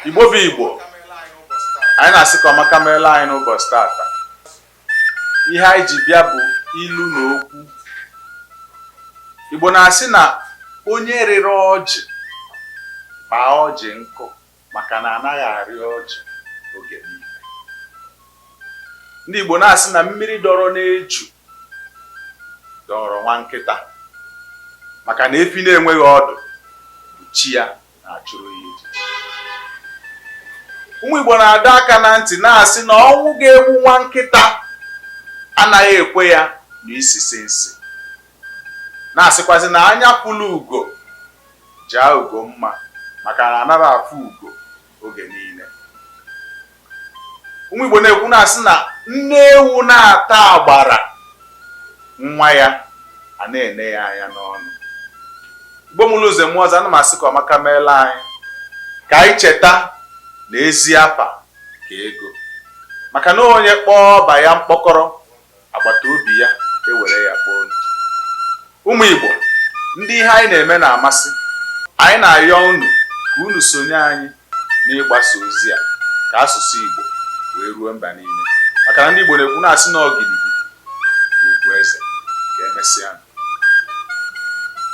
Igbo bụ Igbo, anyị na-asị ka ọmaka meela anyị n'ụbọchị tata. Ihe anyị ji bịa bụ ilu na okwu. Igbo na-asị na onye rịrị ọjị kpaa ọjị nkụ, maka na anaghị arị ọjị oge niile. Ndị Igbo na-asị na mmiri dọrọ n'eju dọrọ nwa nkịta, maka na efi na-enweghị ọdụ bụ chi ya na-achụrụ ya ijiji. Ụmụ Igbo na-adọ aka na ntị na-asị na ọnwụ ga-egbu nwa nkịta anaghị ekwe ya nụ isisi nsị, na-asịkwazị na anya fụlụ ugo jaa ugo mma, maka na anaghị afụ ugo oge niile. Ụmụ Igbo na-ekwu na-asị na nne ewu na-ata agbara, nwa ya a na-ene ya anya n'ọnụ. Igbo mụrụ nze mụọ ọzọ, ana m asị ka ọmaka meela anyị, ka anyị cheta na ezi afa ka ego, maka na onye kpọọ ọba ya mkpọkọrọ, agbata obi ya ewere ya kpọọ ntụ. Ụmụ Igbo, ndị ihe anyị na-eme na-amasị, anyị na-ayọ unu ka unu sonye anyị n'ịgbasa ozi a ka asụsụ Igbo wee ruo mba niile, maka na ndị Igbo na-ekwu na-asị na ọ gidigidi bụ ugwu eze. Ka emesịa.